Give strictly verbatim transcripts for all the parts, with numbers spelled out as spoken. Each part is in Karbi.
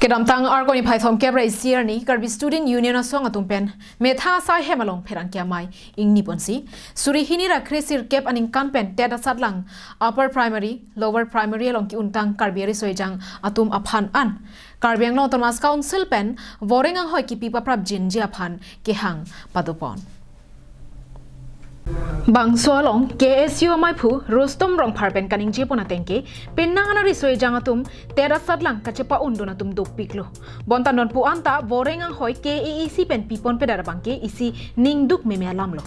Kedamtang Arkoi niphai thomkep ra isi arni Karbi Student Union asong atum pen Methang asai hem along pherangke amei ingni ponsi suri hini ra kre sirkep aningkan pen TET asatlang Upper Primary, Lower Primary along ki-untang Karbi ariso ejang atum aphan an Karbi Anglong Autonomous Council pen voreng anghoi kipi paprapjinji aphan kehang padopon. Bangso along K S U amaiphu Rustom Rongphar pen kaningje pon ateng ke, penang an ariso ejang atum TET asatlang kachepa-undun atum dopiklo. Bonta non pu anta voreng anghoi K A A C pen pipon pedet abang ke isi ningduk meme alam lo.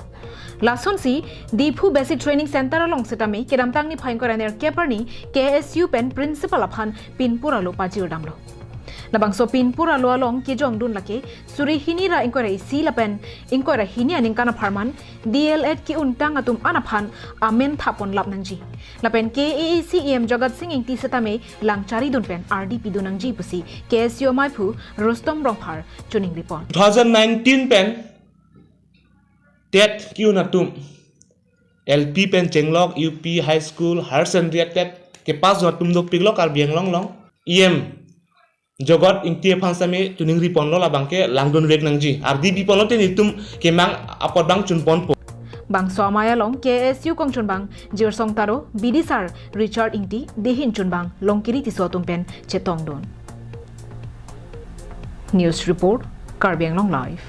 Lasonsi Diphu Basic Training Center along setame kedamtang niphai ingkoi ra nerkep arni K S U pen principal aphan pinpur alo pajirdamlo. Labangso pinpur alo along kejongdun lake suri hini ra ingkoi ra isi lapen ingkoi ra hini aningkan apharman D L Ed ki-untang atum an aphan amen thapon lap nangji. Lapen K A A C E M Jagat Sing Engti setame langcharidun pen ardi pidun nangji pusi K S U amaiphu Rustom Rongphar choningri pon. Two thousand nineteen pen TET ki-un atum, L P pen chenglok, U P, High School, Higher Secondary TET kepass atum dopiklo Karbi Anglong along. E M Jagat Engti aphan setame choningri ponlo, labang ke langdun vek nangji. Ardi pi ponlo te netum kemang apot abang chun ponpo. Bangso amei along K S U kongchunbang Jirsong Taro, bidisar Richard Engti, dehin chunbang Longkiri Tisso atum pen chetongdun. News report, Karbi Anglong Live.